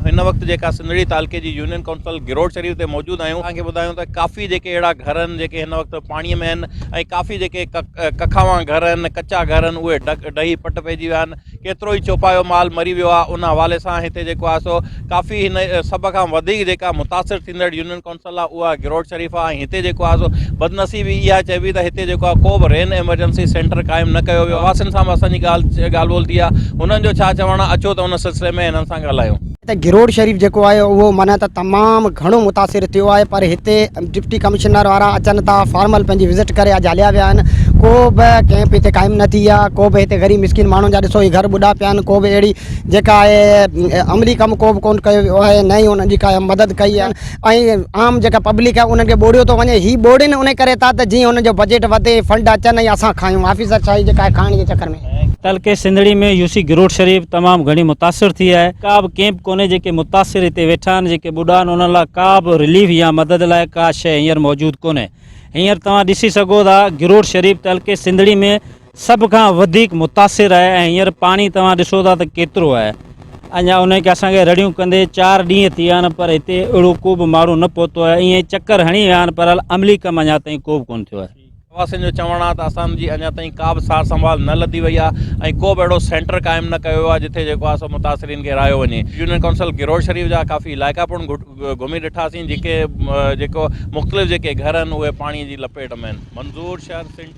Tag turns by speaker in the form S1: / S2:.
S1: هن وقت جيڪا سنڌڙي تعلقي جي يونين ڪائونسل گروڙ شريف تي موجود آهيون توهان کي ٻڌايون ته ڪافي جيڪي اهڙا گهر آهن جيڪي هن وقت پاڻي ۾ آهن ۽ ڪافي جيڪي ڪکاوان گهر آهن ڪچا گهر آهن اهي ڊهي پٽ پئجي ويا آهن ڪيترو ئي چوپايو مال مري ويو آهي ان حوالي سان هتي جيڪو آهي سو ڪافي هن سڀ کان وڌيڪ جيڪا متاثر ٿيندڙ يونين ڪائونسل آهي اها گروڙ شريف آهي ۽ هتي جيڪو آهي سو بدنصيبي اها چئبي ته هتي جيڪو آهي ڪو به رين ايمرجنسي سينٽر قائم نه ڪيو ويو واسين سان به اسان جي ڳالهه ڳالهه ٻولهه ٿي آهي هنن جو ڇا چوڻ آهي اچو ته ان سلسلي ۾ هنن سان ڳالهايون.
S2: ته گروڙ شريف جيڪو آهي اهو معنيٰ ته تمام گهڻو متاثر ٿيو آهي پر هتي ڊپٽي ڪمشنر وارا اچن ٿا فارمل پنهنجي وزٽ ڪري اڄ هليا ويا آهن ڪو به ڪئمپ هتي قائم نه ٿي آهي ڪو به هتي غريب مسڪين ماڻهن جا ڏسو هي گهر ٻڏا پيا آهن ڪو به اهڙي جيڪا آهي عملي ڪم ڪو به ڪونه ڪيو ويو آهي نه ئي انهن جي ڪا مدد ڪئي آهي ۽ عام جيڪا پبلڪ آهي انهن کي ٻوڙيو ٿو وڃي هي ٻوڙين انهي ڪري ٿا ته جيئن انهن جو بجيٽ وڌي فنڊ اچن ۽ اسان کايون آفيسر شاهي جيڪا آهي کائڻ جي چڪر ۾.
S3: تعلقي سنڌڙي ۾ يوسي گروٽ شريف تمام گهڻي متاثر ٿي آهي ڪا به ڪيمپ ڪونهي جيڪي متاثر هتي ويٺا آهن جيڪي ٻڏا آهن انهن لاء ڪا به رليف يا مدد لاء ڪا شيء هينئر موجود ڪونهي هينئر توهان ڏسي سگهو ٿا گروٽ شريف تعلقي سنڌڙي ۾ سڀ کان وڌيڪ متاثر آهي ۽ هينئر پاڻي توهان ڏسو ٿا ته ڪيترو آهي اڃا انهي کي اسان کي رڙيون ڪندي چار ڏينهن ٿي ويا آهن پر هتي اهڙو ڪو به ماڻهو نه پهتو آهي ائين چڪر هڻي ويا آهن پر عملي ڪم اڃا تائين ڪو به ڪونه ٿيو آهي.
S1: رهواسين جو چوڻ آهي ته اسان جي اڃا تائين ڪا به سار سنڀال نه لڌي وئي آهي ۽ ڪو به اهڙو سينٽر قائم نه ڪيو ويو آهي جتي جيڪو آهي سو متاثرين کي رهايو وڃي. يونين ڪائونسل گروڙ شريف جا ڪافي علائقا پڻ گهمي ڏٺاسين جيڪي جيڪو مختلف جيڪي گهر آهن اهي پاڻي جي لپيٽ ۾ آهن. منظور شر، سنڌ ٽي.